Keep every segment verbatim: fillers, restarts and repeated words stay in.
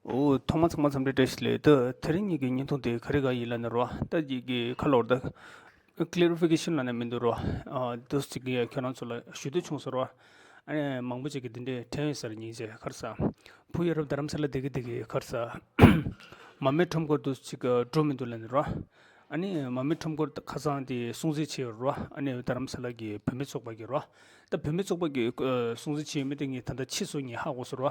འོ། ཐོག་མ་ཚང་མ་འཚམས་འདྲི་བཀྲ་ཤིས་བདེ་ལེགས། ད་དེ་རིང་ངེད་ཀྱི་བརྙན་ཐུང་དེ་ག་རེ་ག་ཡིན་ལབ་ན་རོ། ད་ཡི་གེ་ཁ་ལོར་ད་ཀི་ལེ་རི་ཕི་ཀེ་ཤན་ལབ་ན་མི་འདུག་རོ། ཨ། འདུག་སེ་ཅིག་ཁྱོད་རང་ཚོ་ལ་ཞུ་འདོད་བྱུང་སོང་རོ། ཨ་ནི་མང་པོ་ཅིག་གིས་འདི་འདྲའི་དྲན་ཡོད་ས་རེད། སྙིང་རྗེ། ག་རེ་ཟེར། བུ་ཡ་རབས་རྡ་རམ་ས་ལ་བསྡད་ཀྱི་བསྡད་ཀྱི། ག་རེ་ཟེར། མ་མའི་ཁྲོམ་སྐོར་འདུག་སེ་ཅིག་འགྲོ་མི་འདུག་ལབ་ནས་རོ། ཨ་ནི་མ་མའི་ཁྲོམ་སྐོར་ཁ་སང་དེ་སྲུང་བརྩི་བྱས་ཡོད་རོ། ཨ་ནི་རྡ་རམ་ས་ལ་གི་བུད་མེད་ཚོགས་པ་གིས་རོ། ད་བུད་མེད་ཚོགས་པ་གིས་ཨ་སྲུང་བརྩི་བྱས་ཡོད་མེད་དེ་ངས་ད་ལྟ་ཕྱིས་སུ་ངས་ཧ་གོ་སོང་རོ།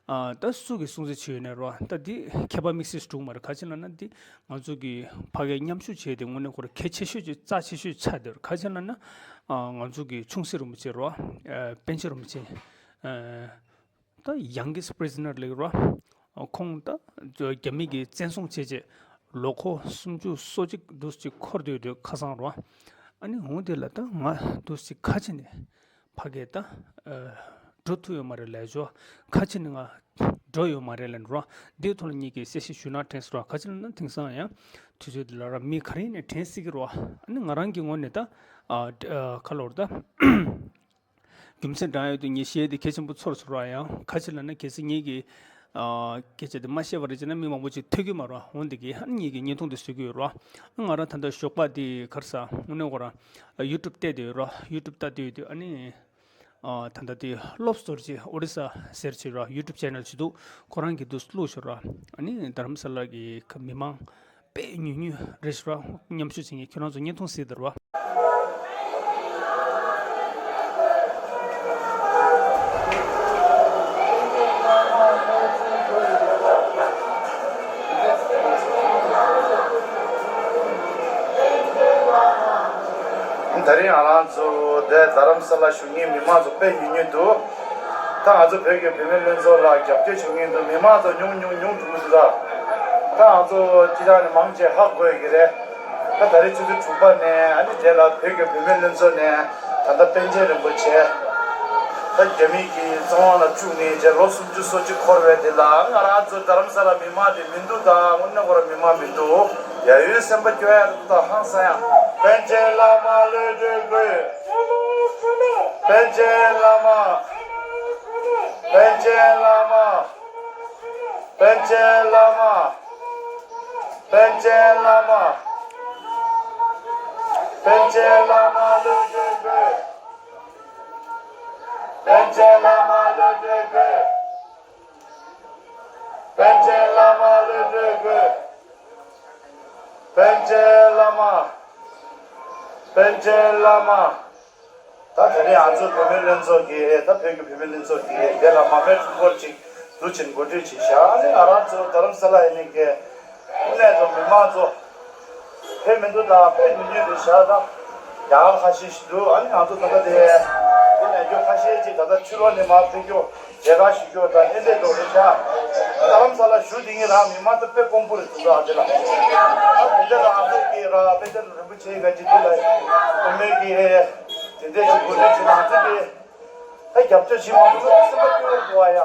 ཨ། ད་སུ་གིས་སྲུང་བརྩི་བྱས་ཡོད་ན་རོ། ད་འདི་ཁྱད་པར་དམིགས་བསལ་ཞིག་འདུག་མ་རེད། ག་ཅི་ལབ་ན་འདི་ང་ཚོ་གིས་ཕ་གིར་མཉམ་ཞུགས་བྱས་ཏེ་དངོས་གནས་ཁོ་རང་གལ་ཆེ་ཤོས་ཅིག་རྩ་ཆེ་ཤོས་ཆགས་བསྡད་ཡོད་རེད། ག་ཅི་ལབ་ན། ཨ། ང་ཚོ་གི་ཆུང་སྲིད་རིན་པོ་ཆེ་རོ། ཨ། པཎ་ཆེན་རིན་པོ་ཆེ། ཨ། ད་ཡང་གི་སི་པི་རི་ཛི་ནར་ལབ་རོ། ཁོང་ད་རྒྱ་མི་གིས་བཙན་བཟུང་བྱས་རྗེས་ལོ་འཁོར་སུམ་ཅུ་སོ་གཅིག་འདུག་སེ་འཁོར་སྡོད་དུས་ཁ་སང་རོ། ཨ་ནི་འོ་དེ་ལ་ད་ང་འདུག་སེ་ཁ་ཕྱེ་ནས་ཕ་གིར་ད་ཨ་འགྲོ་ཐུབ་ཡོད་མ་རེད་ལབ་ཞོ། ཁ་ཕྱེ་ནས་ང་འགྲོ་ཡོད་མ་རེད་ལབ་རོ། འདིའི་ཐོག་ལ་ངེད་ཀྱིས་གསལ་བཤད་ཞུ་ན་དྲན་སོང་རོ། ག་ཅི་ལབ་ན་དེང་སང་ཡང་དུས་ཚོད་འདི་ལ་ར་མི་ག་རེ་ཡིན་ནའི་དྲན་སྲིད་ཀྱི་རོ། ཨ་ནི་ང་རང་གི་ངོས་ནས་ད་ཨ་ཨ་ཁ་ལོར་ད། རྒྱུ་མཚན་དྲང་ཡོད་དུས་ངས་བཤད་དེ་གལ་ཆེན་པོ་ཚོར་སོང་ར། ཡང་ག་ཅི་ལབ་ན་གལ་སྲིད་ངེད་ཀྱིས་ཨ་སྐད་ཆ་དེ་མ་བཤད་པ་རེད་ཅེ་ན་མི་མང་པོ་ཅིག་ཐོས་ཀྱི་མ་རེད། འོན་ཏེ་གི་ཨ་ནི་ངེད་ཀྱིས་བརྙན་ཐུང་དེ་བཟོ་གི་ཡོད་ར། ང་རང་ད་ལྟ་ཞོགས་པ་དེ་ག་རེ་ཟ་དངོས་གནས་ཁོ་རང་ཡུ་ཊུབ་བལྟས་བསྡད་ཡོད་ར། ཡུ་ཊུབ་ལྟ་བསྡད་ཡོད་དུས་ཨ་ནི་ཨ་ད་ལྟ་དེ་སློབ་གསོ་རྗེ་ཨོ་རི་ས་ཟེར་ཅིག་ར་ཡུ་ཊུབ་ཆེ་ནལ་ཅིག་འདུག་ཁོ་རང་གིས་འདུག་བླུགས་ཤོག་ར། ཨ་ནི་རྡ་རམ་ས་ལ་གི་མི་མང་དཔེ་ཉུང་ཉུང་རེད་ཤག་ར། མཉམ་ཞུགས་བྱེད་མཁན་ཁྱོད་རང་ཚོ་བརྙན་ཐུང་གཟིགས་དང་ར། ད་རིང་ང་རང་ཚོ་འདིར་རྡ་རམ་ས་ལ་བཞུགས་མཁན་མི་མང་ཚོ་དཔེ་ཉུང་ཉུང་འདུག་ད་ང་ཚོ་བོད་ཀྱི་བུད་མེད་ལྷན་ཚོགས་ལ་རྒྱབ་སྐྱོར་བྱེད་མཁན་དུ་མི་མང་ཚོ་ཉུང་ཉུང་ཉུང་འགྲོ་གི་འདུག་ད་ང་ཚོ་སྤྱིར་བཏང་ནས་མང་ཆེ་ཧ་གོ་ཡོད་ཀྱི་རེད། ད་ད་རེས་ཆུ་ཚོད་དྲུག་པ་ནས་ཨ་ནི་དེ་ལ་བོད་ཀྱི་བུད་མེད་ལྷན་ཚོགས་ནས་ད་ལྟ་པཎ་ཆེན་རིན་པོ་ཆེ་ད་རྒྱ་མི་གི་བཙོན་དབང་ལ་བཅུག་ནས་རྗེས་ལོ་སུམ་ཅུ་སོ་གཅིག་འཁོར་བའི་དེ་ལ་ང་རང་ཚོ་རྡ་རམ་ས་ལ་མི་མང་དེ་མི་འདུག་ད་དངོས་གནས་ཁོ་རང་མི་མང་མི་འདུག་ཡ་ཡུལ་སེམས་པ་སྐྱོ་ཡ་འདུག་ད་ཧང་སང་ཡ། པཎ་ཆེན་བླ་མ་གློད་གྲོལ་དགོས། པཎ་ཆེན་བླ་མ། པཎ་ཆེན་བླ་མ། པཎ་ཆེན་བླ་མ། པཎ་ཆེན་བླ་མ། པཎ་ཆེན་བླ་མ་གློད་གྲོལ་དགོས། པཎ་ཆེན་བླ་མ་གློད་གྲོལ་དགོས། པཎ་ཆེན་བླ་མ་གློད་གྲོལ་དགོས། པཎ་ཆེན་བླ་མ། པཎ་ཆེན་བླ་མ། ད་དེ་རིང་ང་ཚོ་བུད་མེད་ལྷན་ཚོགས་ཀྱིས་ད་བོད་ཀྱི་བུད་མེད་ལྷན་ཚོགས་ཀྱིས་དེ་ལ་མ་མའི་ཁྲོམ་སྐོར་ཅིག་འདུག་ཅིང་གོ་སྒྲིག་བྱས་ཤག་ཨ་ནི་ང་རང་ཚོ་རྡ་རམ་ས་ལ་ཡིན་ནི་གི་དངོས་གནས་ཚོ་མི་མང་ཚོ་ཕེབས་མི་འདུག་ད་དཔེ་ཉུང་ཉུང་རེད་ཤག་ད་རྒྱ་གར་ཁ་ཤས་ཤིག་འདུག་ཨ་ནི་ང་ཚོ་ད་ལྟ་དེ་དེ་ནས་རྒྱུ་ཁ་ཤས་ཅིག་ད་ལྟ་ཕྱི་ལོགས་ནས་མར་ཕེབས་རྒྱུ། མཇལ་ཁ་ཞུ་རྒྱུ་དང་ཨེ་འདྲས་འགྲོ་རེད་ཤག་རྡ་རམ་ས་ལ་བཞུགས་བསྡད་མཁན་རང་མི་མང་ཚོ་དཔེ་དཀོན་པོ་རེད་འདུག་ཨ་དེ་ལ། ཨ་དེ་འདྲ་རང་ཚོ་གིས་ར་དཔེ་ཆ་རིན་པོ་ཆེ་ག་ཅིག་དེ་ལ་བུད་མེད་ཀྱི་དེ་འདྲས་ཞིག་གོ་སྒྲིག་བྱེད་ང་ཚོ་གིས་ད་རྒྱབ་སྐྱོར་བྱེད་མ་ཐུབ་ན་སེམས་པ་སྐྱོ་བོ་འདུག་ཨ་ཡ།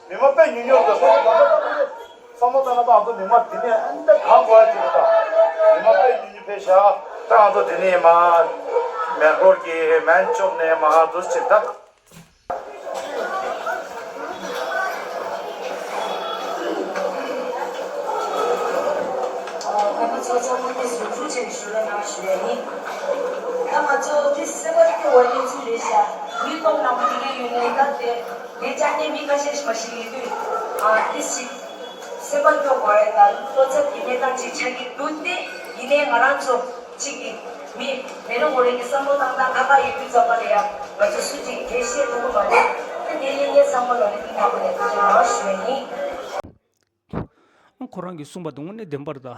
མི་མང་དཔེ་ཉུང་ཉུང་འདུག་ད་ལྟ་ད་ལྟ་བསམ་བློ་བཏང་ན་ད་ང་ཚོ་མི་མང་འདི་ནས་ཨ་ནི་ད་གང་དགོས་ཡ་ཅིག་རེད་ད། མི་མང་དཔེ་ཉུང་ཉུང་ཕེབས་ཤག་ད་ང་ཚོ་འདི་ནས་མར་མེག་ལོར་གྱི་མན་ཅོག་ནས་མར་འདུག་ཅིག་ད། ཨ་ཁ་པ་ཚོ་ཚང་མ་ནས་གཟུགས་པོ་ཆེ་ནས་ཞུ་རོགས་གནང་ཞུ་ཡ་ཡིན། ད་ང་ཚོ་དེ་སེམས་པ་སྐྱོ་བ་གནས་ཚུལ་རེད་ཤག་མི་སྟོབས་རྣམས་དེ་གའི་ཡོད་ནའི་ད་དེ་ངའི་ཅག་ནས་མི་ཁ་ཤས་ཤིག་མ་ཤེས་ཡོད་དུས་ཨ་དེ་ཞིག་སེམས་པ་སྐྱོ་བ་རེད་ད་བློ་འཚབ་ཀྱི་གནས་སྟངས་ཅིག་ཆགས་ཀྱི་འདུག་སྟེ་ཡིན་ནའི་ང་རང་ཚོ་གཅིག་གིས་མི་མེ་རི་ཧོ་རེ་གི་བསམ་བློ་བཏང་སྟངས་ཁ་ཁ་ཡོད་དུས་ཙམ་པ་ལ་ཡ་ང་ཚོ་སུ་གཅིག་གིས་བཤད་ཐུབ་ཀྱི་མ་རེད། ད་དེ་ནས་ངའི་བསམ་བློ་ལ་ནི་མི་ནག་པོ་ནས་ཐུགས་རྗེ་གནང་ཞུ་ཡ་ཡིན། ཁོ་རང་གིས་གསུངས་པ་དེ་དངོས་གནས་བདེན་པ་རེད་ད།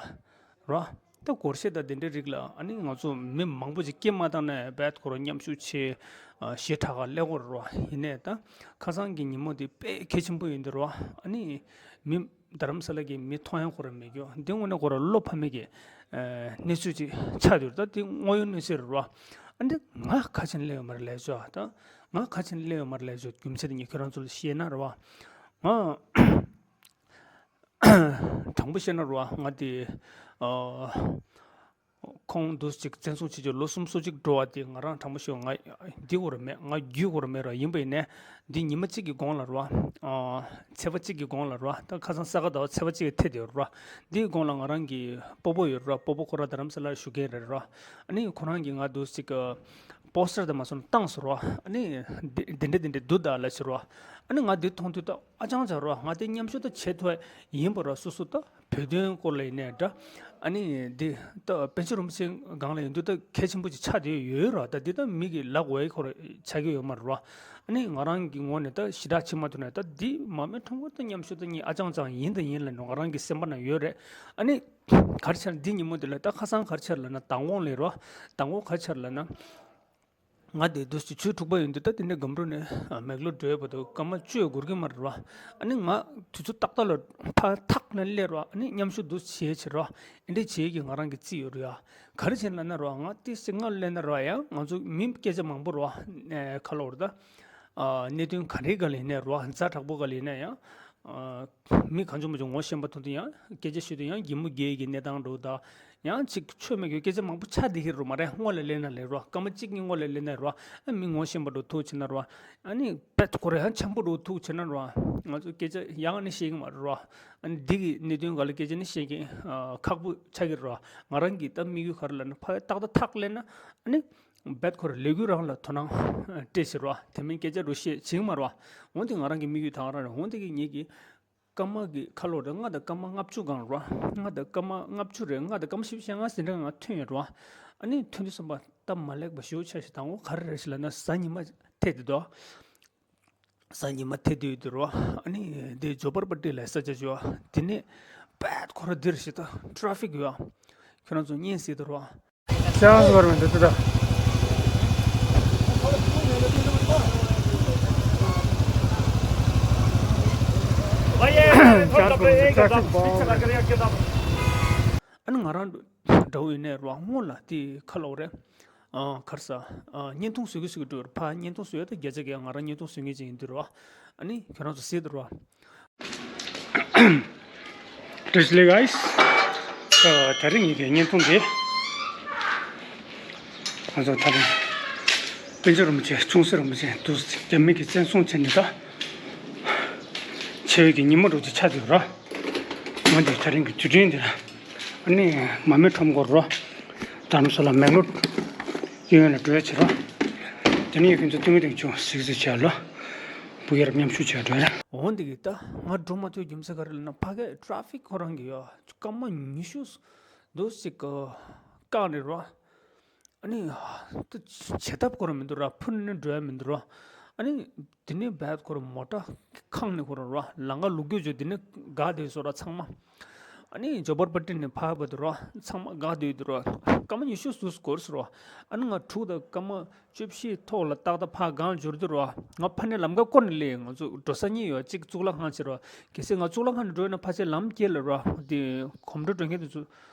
ར། ད་སྒོར་གཞས་དང་དེ་འདྲའི་རིགས་ལ་ཨ་ནི་ང་ཚོ་མི་མང་པོ་ཅིག་སྐད་མ་བཏང་ན་རྦད་ཁོ་རང་མཉམ་ཞུགས་བྱེད། ཨ། གཞས་གྲགས་ཁ་སླེབས་ཀྱི་རེད་ར། ཡིན་ནའི་ད་ཁ་སང་གི་ཉིན་མོ་དེ་དཔེ་གལ་ཆེན་པོ་ཡིན་འདི་ར། ཨ་ནི་མི་རྡ་རམ་ས་ལ་གི་མི་མཐོང་ཡ་ཁོ་རང་མེད་རྒྱུ་འདི་དངོས་གནས་ཁོ་རང་བློ་ཕམ་མེད་ཀྱི་ཨ་གནས་ཚུལ་ཅིག་ཆགས་འདུག་ད་དེ་དངོས་ཡོད་གནས་ཚུལ་རེད་ར། ཨ་འདི་ང་ག་ཅིག་སླེབས་ཡོད་མ་རེད་ལབ་ཆོག་ད་ང་ག་ཅིག་སླེབས་ཡོད་མ་རེད་ལབ་ཆོག་རྒྱུ་མཚན་དེ་ངས་ཁྱོད་རང་ཚོ་ལ་བཤད་ན་རེད་བ། ང་དྲང་པོ་བཤད་ན་རེད་བ། ང་དེ་ཨ་ ཁོང་འདུག་ཅིག་བཙན་བཟུང་བྱེད་རྒྱུ་ལོ་གསུམ་སོ་གཅིག་འགྲོ་བ་དེ་ང་རང་དྲང་པོ་ཞུ། ང་འདི་གོ་ར་མེད། ང་རྒྱུས་གོ་ར་མེད་ར། ཡིན་པ་ཡིན་ནས་འདི་ཉི་མ་གཅིག་གི་གོང་ལ་ར། ཨ། ཚེས་པ་གཅིག་གི་གོང་ལ་ར། ད་ཁ་སང་ས་ག་ཟླ་བ་ཚེས་པ་གཅིག་གི་ཐད་དེ་ར། འདིའི་གོང་ལ་ང་རང་གི་སྤོ་བོ་ཡོད་ར། སྤོ་བོ་ཁོ་ར་རྡ་རམ་ས་ལར་བཞུགས་མཁན་རེད་ར། ཨ་ནི་ཁོ་རང་གིས་ང་འདུག་ཅིག་པོ་སི་ཊར་དེ་མ་སོང་བཏང་སོང་ར། ཨ་ནི་འདི་འདི་འདྲ་འདི་འདྲ་འདུག་ད་ལབ་ཟེར་ར། ཨ་ནི་ང་འདི་མཐོང་དུས་ད་ཨ་ཅང་ཅང་ར། ང་དེ་མཉམ་ཞུགས་ད་བྱེད་ཐུབ་ཡིན་པ་ར། སོ་སོ་ད་བོད་དོན་སྐོར་ལ་ཡིན་ནའི་འདྲ། ཨ་ནི་འདི་ད་པཎ་ཆེན་རིན་པོ་ཆེ་སྒང་ལ་ཡིན་དུས་ད་གལ་ཆེན་པོ་ཅིག་ཆགས་བསྡད་ཡོད་ར། ད་འདི་ད་མི་གི་ལག་འོས་ཁོ་ར་ཆགས་ཀྱི་ཡོད་མ་རེད་ར། ཨ་ནི་ང་རང་གི་ངོས་ནས་ད་ཞེ་དྲག་བྱེད་མ་ཐུབ་ནའི་ད་འདི་མར་མེ་ཁྲོམ་སྐོར་ད་མཉམ་ཞུགས་ད་གཉིས་ཨ་ཅང་ཅང་ཡིན་ད་ཡིན་ལབ་ནས་ང་རང་གི་སེམས་པ་ན་ཡོད་རེད། ཨ་ནི་ག་རེ་ཆགས་ན་འདི་ཉིན་མོ་འདི་ལ་ད་ཁ་སང་ག་རེ་ཆགས་ལབ་ན། མདང་དགོང་ལས་ར། མདང་དགོང་ག་རེ་ཆགས་ལབ་ན། ང་དེ་དུས་ཚོད་དྲུག་པ་ཡིན་དུས་ད་དེ་ནས་སྒམ་རུ་ནས་མེག་ལོར་འགྲོ་ཡས་བར་དུ་སྐར་མ་བཅུ་འགོར་གྱི་མ་རེད་ར། ཨ་ནི་ང་དུས་ཚོད་ཏག་ཏག་ལ་ཕར་ཐག་ལ་སླེབས་ར། ཨ་ནི་མཉམ་ཞུགས་འདུག་བྱེད་བྱེད་ར། ཨེ་འདྲས་བྱེད་ཀྱི་ང་རང་གི་རྩིས་ཡོད་རེད་ཡ། ག་རེ་བྱས་ལབ་ན་ར། ང་ཏི་སི་ང་སླེབས་ན་ར་ཡ། ང་ཚོ་མི་སྐད་ཆ་མང་པོ་ར། ཨེ་ག་ལབ་དགོས་རེད་ད། ཨ་གནད་དོན་ག་རེ་ག་ལ་ཡིན་ནའི་ར། ཛ་དྲག་པོ་ག་ལ་ཡིན་ན་ཡང་། ཨ་མི་གང་བྱུང་མ་བྱུང་ངོ་ཤེས་པ་ཐུག་དུས་ཡང་སྐད་ཆ་ཤོད་དུས་ཡང་གད་མོ་བགད་ཀྱི་གནས་སྟངས་འགྲོ་ད། ཡང་ཅིག་ཆོ་མེད་ཀྱི་སྐད་ཆ་མང་པོ་ཆགས་བསྡད་ཀྱི་རེད་མ་རེད། སྔོན་ལ་སླེབས་ན་ལས་ར། སྐར་མ་གཅིག་གཉིས་སྔོན་ལ་སླེབས་ན་ར། ཨ་མི་ངོ་ཤེས་པ་འགྲོ་ཐུག་བྱས་ན་ར། ཨ་ནི་བེད་ཁོ་ར་ཡང་འཆམ་པོ་འགྲོ་ཐུག་བྱས་ན་ར། ང་ཚོ་སྐད་ཆ་ཡང་ནི་བཤད་ཀྱི་མ་རེད་ར། ཨ་ནི་འདི་གི་གནད་དོན་ག་ལ་སྐད་ཆ་ནི་བཤད་ཀྱི་ཨ་ཁག་པོ་ཆགས་ཀྱི་རེད་ར། ང་རང་གི་ད་དམིགས་ཡུལ་ག་རེ་ལབ་ན། ཕ་ཏག་ཏག་ཐག་སླེབས་ན་ཨ་ནི། རྦད་ཁོ་ར་ལས་འགུལ་རང་ལ་དོ་སྣང་སྤྲད་ཟེར་བ། དེ་མིན་སྐད་ཆ་རུ་བཤད་བྱེད་ཀྱི་མ་རེད་བ། འོན་ཏེ་ང་རང་གི་དམིགས་ཡུལ་ད་ག་རང་རེད། འོན་ཏེ་གི་ངེད་ཀྱི་སྐར་མ་གི་ཁ་ལོ་རེད། ལྔ་དང་སྐར་མ་ལྔ་བཅུ་སྒང་རེད་བ། ལྔ་དང་སྐར་མ་ལྔ་བཅུ་རེད། ལྔ་དང་སྐར་མ་བཞི་བཅུ་ཞེ་ལྔ་ཟིན་འདྲ་ང་ཐོན་ཡོད་རེད་བ། ཨ་ནི་ཐོན་དུས་ཙམ་པ་སྟབས་མ་ལེགས་པ་ཞེ་པོ་ཆགས་ཤག་དང་པོ་ག་རེ་རེད་ཟེར་ལབ་ན། གཟའ་ཉི་མ་ཐེ་དེ་འདུག་གཟའ་ཉི་མ་ཐེ་དེ་ཡོད་དུས་རེད་བ། ཨ་ནི་དེ་ཇོ་པར་པ་ཏི་ལ་ས་ཆ་ཅིག་ཡོད། དེ་ནས་རྦད་ཁོ་ར་འདིར་ཞིག་ད་ཊ་ར་ཕིག་ཡོད། ཁྱོད་རང་ཚོ་བརྙན་གཟིགས་དུས་རེད་བ། Chance government ད། Chance government traffic bomb. ཨ་ནི་ང་རང་འདྲ་བོ་ཡིན་ནའི་རོ། སྔོན་ལ་དེ་ཁ་ལོག་རེད། ཨ་གར་ས། ཨ་བརྙན་ཐུང་བཟོ་གི་བཟོ་གི་འགྲོ་ར། ཕ་བརྙན་ཐུང་བཟོ་ཡ་ད་བརྒྱ་ཆ་བརྒྱ་ང་རང་བརྙན་ཐུང་བཟོ་མཁན་ཅིག་ཡིན་དུས་རོ། ཨ་ནི་ཁྱོད་རང་ཚོ་གཟིགས་དུས་རོ། བཀྲ་ཤིས་བདེ་ལེགས་guys། ད་རིང་ངེད་ཀྱི་བརྙན་ཐུང་འདི་ང་ཚོ་ད་རིང་པཎ་ཆེན་རིན་པོ་ཆེ་ཆུང་སྲིད་རིན་པོ་ཆེ་འདུག་རྒྱ་མི་གིས་བཙན་བཟུང་བྱས་ནས་ད་ཆེ་བའི་གི་ཉིན་མོ་འགྲོ་རྒྱུ་ཆགས་འདུག་ར། ང་འདི་ད་རིང་གི་དུས་དྲན་འདི་ལ་ཨ་ནི་མར་མེ་ཁྲོམ་སྐོར་རོ། རྡ་རམ་ས་ལ་མེག་ལོར་གཡས་གཡོན་ལ་འགྲོ་ཡ་བྱེད་རོ། དེ་ནས་ཁྱོད་ཚོ་སྟོན་གི་དེ་ཆུང་གཟིགས་གཟིགས་བྱས་ལོ། བུ་གཡར་མཉམ་ཞུགས་བྱས་འགྲོ་ཡ། འོ་འདི་གི་ད་ང་འགྲོ་མ་ཐུབ་རྒྱུ་མཚན་ག་རེ་ལབ་ན། ཕ་གི་ཊ་ར་ཕིག་ཁོ་རང་གི་ཡོད། སྐར་མ་ཉི་ཤུ་འདུག་ཅིག་བཀག་ནས་རོ། ཨ་ནི་ད་བྱེད་ཐབས་ཁོ་རང་མི་འདུག་ར། ཕུ་ནས་འགྲོ་ཡ་མི་འདུག་ར། ཨ་ནི་དེ་ནས་རྦད་ཁོ་རང་མོ་ཊ་ཁང་ནས་ཁོ་རང་རོ། ལམ་ཁ་ལུག་རྒྱུ་བྱོས། དེ་ནས་འགག་བསྡད་སོང་ར་ཚང་མ། ཨ་ནི་ཇོ་པར་པ་ཏི་ནས་ཕར་བར་དུ་རོ་ཚང་མ་འགག་བསྡད་འདུག་རོ། སྐར་མ་ཉི་ཤུ་ཟུར་འགོར་སོང་རོ། ཨ་ནི་ང་དྲུག་དང་སྐར་མ་བཅུ་བཞི་ཐོག་ལ་ཏག་ཏག་ཕར་སྒང་འབྱོར་དུས་རོ། ང་ཕ་ནས་ལམ་ཁ་བསྐོར་ནས་སླེབས། ང་ཚོ་འགྲོ་ས་གཉིས་ཡོད། གཅིག་གཙུག་ལག་ཁང་བྱེད་རོ། གལ་སྲིད་ང་གཙུག་ལག་ཁང་ནས་འགྲོ་ཡོད་ན་ཕལ་ཆེར་ལམ་དཀྱིལ་ལ་རོ། དེ་གོམ་བགྲོད་འགྲོ་མཁན་དེ་ཚོ་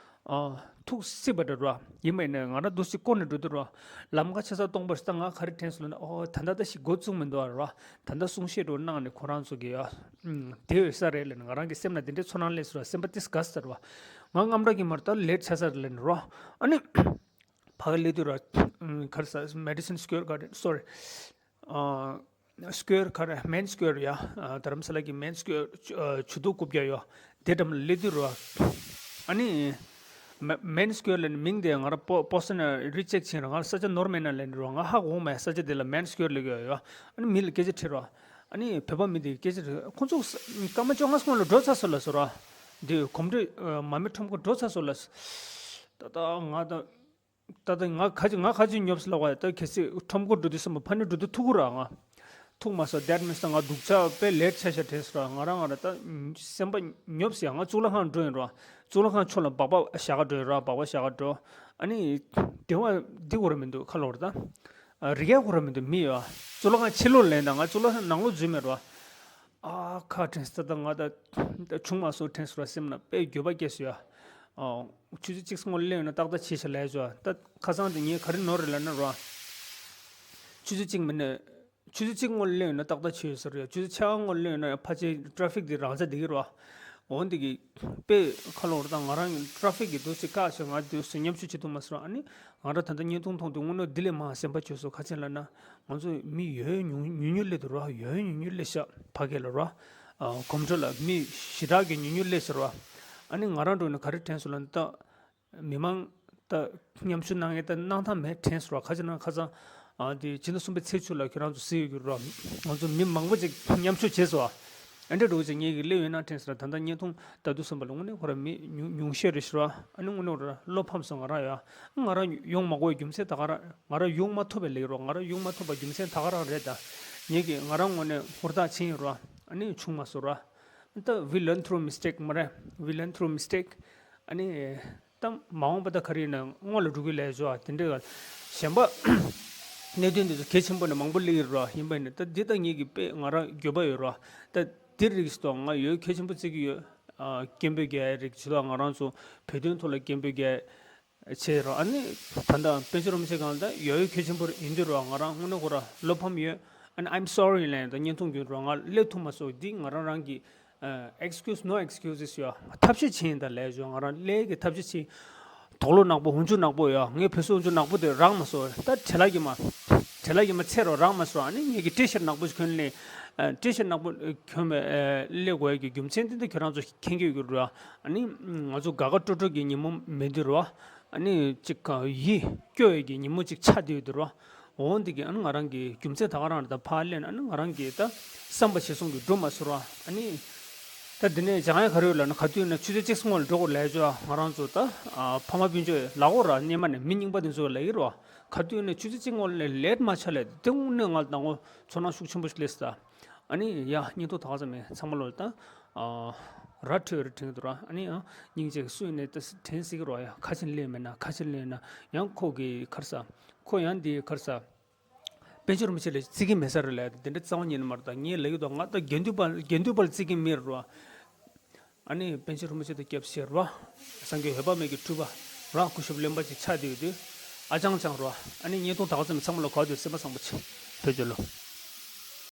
ཨ་ཐུག་སྲིད་པ་འདྲ་རོ། ཡིན་པ་ཡིན་ན་ང་རང་འདུག་སེ་བསྐོར་ནས་འགྲོ་དུས་རོ། ལམ་ཁ་ཆེ་ས་སྟོང་པ་ཞིག་ད་ང་ག་རེ་དྲན་སོང་ལབ་ན། ཨོ་ད་ལྟ་ད་ཞིག་འགོ་བཙུགས་མི་འདུག་ཨ་རོ། ད་ལྟ་གསུང་བཤད་འགྲོ་གནང་ནས་ཁོ་རང་ཚོ་གི་ཨ་དེ་ཡོད་ས་རེད་ལབ་ནས་ང་རང་གི་སེམས་ན་དེ་འདྲའི་ཚོར་སྣང་སླེབས་སོང་ར། སེམས་པ་ཏིས་དགའ་ས་རོ། ང་རྔམ་དྲག་གི་མ་རེད། ད་ལེཊ་ཆགས་ས་རེད་ལབ་ནས་རོ། ཨ་ནི། ཕ་གི་སླེབས་དུས་ར། ཨམ། ག་རེ་ཟ། Madison Square Garden, sorry. ཨ། Square ག་རེ། Main Square ཡ། ཨ། རྡ་རམ་ས་ལ་གི་Main Square ཆུ། ཨ། ཆུ་ཐོག་རྐུབ་བཀྱག་ཡོད། དེ་འགྲམ་ལ་སླེབས་དུས་ར། ཨ་ནི། མེ། Main Square ལབ་ནས་མིང་དེ་ང་ར་པོ། པོ་སི་ཊར་ནས་རི་ཅེག་བྱས་ར། ང་ར་ས་ཆ་ནོར་མེད་ན་ལབ་ནས་ར། ང་ཧ་གོ་མེད། ས་ཆ་དེ་ལ་Main Square ལབ་ཀྱི་ཡོད། ཨ་ནི་མི་ལ་སྐད་ཆ་དྲིས་ར། ཨ་ནི་བོད་པ་མི་དེ་གིས་སྐད་ཆ་དྲིས། ཁོང་ཚོ་སྐར་མ་བཅོ་ལྔ་སྔོན་ལ་འགྲོ་ཚར་སོང་ལབ་སོང་ར། དེ་གོམ་བགྲོད། ཨ། མར་མེ་ཁྲོམ་སྐོར་འགྲོ་ཚར་སོང་ལབ། ད་ལྟ་ང་ད། ད་ལྟ་ང་ག་ཅི། ང་ག་ཅི་ཉོབ་སི་ལབ་པ། ད་གལ་སྲིད་ཁྲོམ་སྐོར་འགྲོ་དུས་ཙམ་པ་ཕ་ནས་འགྲོ་དུས་ཐུག་གི་ར། ང་ཐུག་མ་སོང་། That means ད་ང་སྡུག་ཅག་དཔེ་ལེཊ་ཆགས་ཤག་དྲན་སོང་ར། ང་རང་ང་ར་ད་སེམས་པ་ཉོབ་སི་ཡ། ང་གཙུག་ལག་ཁང་འགྲོ་ཡིན་ར། གཙུག་ལག་ཁང་ཕྱོགས་ལ་སྦག་སྦག་བཞག་ག་འགྲོ་ཡིན་ར། སྦག་སྦག་བཞག་ག་འགྲོ། ཨ་ནི་དེ་བ་འདི་གོ་ར་མི་འདུག་ཁ་ལོར་ད། ཨ། རི་ཡ་གོ་ར་མི་འདུག་མི་ཡོད། གཙུག་ལག་ཁང་ཕྱི་ལོགས་ལེན། ད་ང་གཙུག་ལག་ཁང་ནང་ལོགས་འཛུལ་མེད་ར། ཨ་ཁ་དྲན་སོང་། ད་ང་ད་བྱུང་མ་སོང་དྲན་སོང་ར། སེམས་ན་དཔེ་འགྱོད་པ་སྐྱེས་སོང་ཡ། ཨ། ཆུ་ཚོད་གཅིག་སྔོན་སླེབས་ཡོད་ན་ཏག་ཏག་བྱས་ཤག་ལབ་ཡ་བྱུང་། ད་ཁ་སང་དེ་ངས་ག་རེ་ནོར་རེད་ལབ་ན་ར། ཆུ་ཚོད་གཅིག་མིན་ནས། ཆུ་ཚོད་གཅིག་སྔོན་སླེབས་ཡོད་ན་ཏག་ཏག་བྱས་ཡོད་ས་རེད། ཆུ་ཚོད་ཕྱེད་ཀ་སྔོན་སླེབས་ཡོད་ན་ཕལ་ཆེར་ཊ་ར་ཕིག་དེ་རང་འཇགས་བསྡད་ཀྱི་རེད་བ། འོ་འདི་གི་དཔེ་ཁ་ལོ་ར་དང་ང་རང་ཊ་རེ་ཕིག་གི་འདུག་སེ་བཀག་བྱས་ང་འདུག་སེ་མཉམ་ཞུགས་བྱེད་ཐུབ་མ་སོང་། ཨ་ནི་ང་རང་ད་ལྟ་བརྙན་ཐུང་མཐོང་དུས་དངོས་གནས་འདི་ལས་མང་སེམས་པ་སྐྱོ་སོང་། ག་ཅི་ལབ་ན་ང་ཚོ་མི་ཡོད་ཡོད་ཉུང་ཉུང་ཉུང་སླེབས་འདུག་ར། ཡོད་ཡོད་ཉུང་ཉུང་སླེབས་ཤག་ཕ་གི་ལ་ར། ཨ་གོམ་བགྲོད་ལ་མི་ཞེ་དྲག་གི་ཉུང་ཉུང་སླེབས་ཤག་ར། ཨ་ནི་ང་རང་འགྲོ་ནས་ག་རེ་དྲན་སོང་ལབ་ན་ད། མི་མང་ད་མཉམ་ཞུགས་གནང་མཁན་ད་གནང་ཐབས་མེད་དྲན་སོང་ར། ག་ཅི་ན་ཁ་སང་ཨ་དེ་ཕྱི་ཟླ་གསུམ་པའི་ཚེས་བཅུ་ལ་ཁྱོད་རང་ཚོ་གཟིགས་ཡོད་ཀྱི་ར། ང་ཚོ་མི་མང་པོ་ཅིག་མཉམ་ཞུགས་བྱས་སོང་ཨ། ཨ་འདྲ་འགྲོ་ཅིག་ངེད་ཀྱི་སླེབས་ཡོད་ན་དྲན་སོང་ར། ད་ལྟ་བརྙན་ཐུང་ལྟ་དུས་ཙམ་པ་ལ་དངོས་གནས་ཁོ་ར་མི་ཉུང་ཉུང་ཤས་རེད་ཤག་ར། ཨ་ནི་དངོས་གནས་ཁོ་ར་བློ་ཕམ་སོང་ང་རང་ཡ། ང་རང་ཡོང་མ་དགོས་རྒྱུ་མཚན་ད་ག་རང་ང་རང་ཡོང་མ་ཐུབ་པའི་ལས་རོགས་ང་རང་ཡོང་མ་ཐུབ་པ་རྒྱུ་མཚན་ད་ག་རང་རེད། ད་ངེད་ཀྱི་ང་རང་དངོས་གནས་ཧུར་ཐག་ཕྱིན་ཡོད་ར། ཨ་ནི་བྱུང་མ་སོང་ར། ད་we learn through mistake མ་རེད། We learn through mistake. ཨ་ནི་ད་མ་འོངས་པ་ད་ག་རེ་ཡིན་ན་སྔོན་ལ་འགྲོ་གི་ལས་བཟོ་ཨ་དེ་འདྲ་ག་གཞན་པ་གནད་དོན་འདི་ཚོ་གལ་ཆེན་པོ་ནས་མང་པོ་སླེབས་ཡོད་ར། ཡིན་པ་ཡིན་ན་ད་འདི་ད་ངེད་ཀྱི་དཔེ་ང་རང་འགྱོད་པ་ཡོད་ར། ད་འདི་རིགས་སུ་ང་ཡོད་གལ་ཆེན་པོ་བརྩི་གི་ཡོད། ཨ་སྐད་འབོད་རྒྱག་ཡ་རིགས་ཇི་ལྟར་ང་རང་ཚོ་བོད་དོན་ཐོག་ལ་སྐད་འབོད་རྒྱག་ཡ་བྱས་རོགས། ཨ་ནི་ད་ལྟ་པཎ་ཆེན་རིན་པོ་ཆེ་སྒང་ལ་ད་ཡོད་ཡོད་གལ་ཆེན་པོ་ཡིན་དུས་རོགས་ང་རང་དངོས་གནས་ཁོ་ར་བློ་ཕམ་ཡོད། ཨ་ནི་I'm sorry ལབ་ཡ་ད་བརྙན་ཐུང་བརྒྱུད་རོགས་ང་སླེབས་ཐུབ་མ་སོང་། འདི་ང་རང་རང་གི་ཨ་excuse no excuses ཡོད། ཐབས་ཤེས་བྱས་ཡིན་ད་ལས་བྱུང་ང་རང་སླེབས་ཀྱི་ཐབས་ཤེས་བྱས། དོགས་སློང་ནག་པོ་འུ་ཚུགས་ནག་པོ་ཡོད། ངའི་བུ་སུ་འུ་ཚུགས་ནག་པོ་དེ་རག་མ་སོང་། ད་བྲེལ་བ་གིས་མ་བྲེལ་བ་གིས་མ་ཚད་རོགས་རག་མ་སོང་། ཨ་ནི་ངེད་ཀྱི་ཊི་ཤར་ནག་པོ་ཞིག་གྱོན་ནས་ཨ་ཊི་ཤར་ནག་པོ་གྱོན་པའི་ཨ་སླེབས་དགོས་ཡ་གི་རྒྱུ་མཚན་དེ་འདི་ཁྱོད་རང་ཚོ་མཁྱེན་གྱི་ཡོད་ཀྱི་རེད་བ། ཨ་ནི་ང་ཚོ་དགའ་དགའ་སྤྲོ་སྤྲོ་གི་ཉིན་མོ་མེད་དུས་རེད་བ། ཨ་ནི་ཅིག་ག་ཡིད་སྐྱོ་ཡས་ཀྱི་ཉིན་མོ་ཅིག་ཆགས་བསྡད་ཡོད་དུས་རེད་བ། འོ་འདི་གི་ཨ་ནི་ང་རང་གི་རྒྱུ་མཚན་ད་ག་རང་རེད། ད་ཕར་སླེབས་ན་ཨ་ནི་ང་རང་གི་ད་བསམ་པ་བྱས་སོང་གི་འགྲོ་མ་སོང་ར། ཨ་ནི་ད་འདི་ནས་སྦྱང་ཡ་ག་རེ་ཡོད་ལབ་ན་ག་དུས་ན་ཆུ་ཚོད་གཅིག་སྔོན་ལ་འགྲོ་དགོས་ལས་བྱོས། ང་རང་ཚོ་ད་ཨ་ཕ་མ་སྤུན་མཆེད་ལབ་དགོས་ར། སྔོན་མ་ནས་མི་རྙིང་པ་དེ་ཚོ་ལབ་ཀྱི་རེད་བ། ག་དུས་ན་ཆུ་ཚོད་གཅིག་སྔོན་ལ་ལེཊ་མ་ཆགས་ལས་དེ་དངོས་གནས་ང་ལ་ད་ངོ་ཚོར་སྣང་ཤུགས་ཆེན་པོ་ཞིག་སླེབས་སོང་ད། ཨ་ནི་ཡ་བརྙན་ཐུང་ད་ག་ཙམ་མེད། ཚང་མ་ལོ་ད་ཨ་ར་འཕྲོད་རེ་དྲན་འདུག་ར། ཨ་ནི་ཨ་སྙིང་རྗེ་སུ་ཡིན་ནའི་ད་དྲན་སྲིད་ཀྱི་རོ། ཡ་ཁ་ཆེ་སླེབས་མེད་ན་ཁ་ཆེ་སླེབས་ན་ཡང་ཁོ་གི་ཁར་ས་ཁོ་ཡང་འདི་ཁར་ས་པཎ་ཆེན་རིན་པོ་ཆེ་ལ་བརྩི་གི་མེད་ས་རེད་ལབ་དེ་འདྲ་རྩ་བ་ཉིད་ནས་མ་རེད། ད་ངས་ལབ་ཀྱི་འདུག་ང་ད་དགེ་འདུན་པ་དགེ་འདུན་པ་ལ་བརྩི་གི་མེད་རོ། ཨ་ནི་པཎ་ཆེན་རིན་པོ་ཆེ་དང་སྐྱབས་ཞེར་བ། སངས་རྒྱས་འོད་དཔག་མེད་ཀྱི་སྤྲུལ་པ་རང་སྐུ་ཞབས་གླེན་པ་ཅིག་ཆགས་བསྡད་ཡོད་དུས། ཨ་ཅང་ཅང་རོ། ཨ་ནི་བརྙན་ཐུང་ད་ག་ཙམ་ཚང་མ་ལ་གོ་བ་དུས་སེམས་པ་བཟང་པོ་བྱེད། བོད་ལྗོངས་ལོ།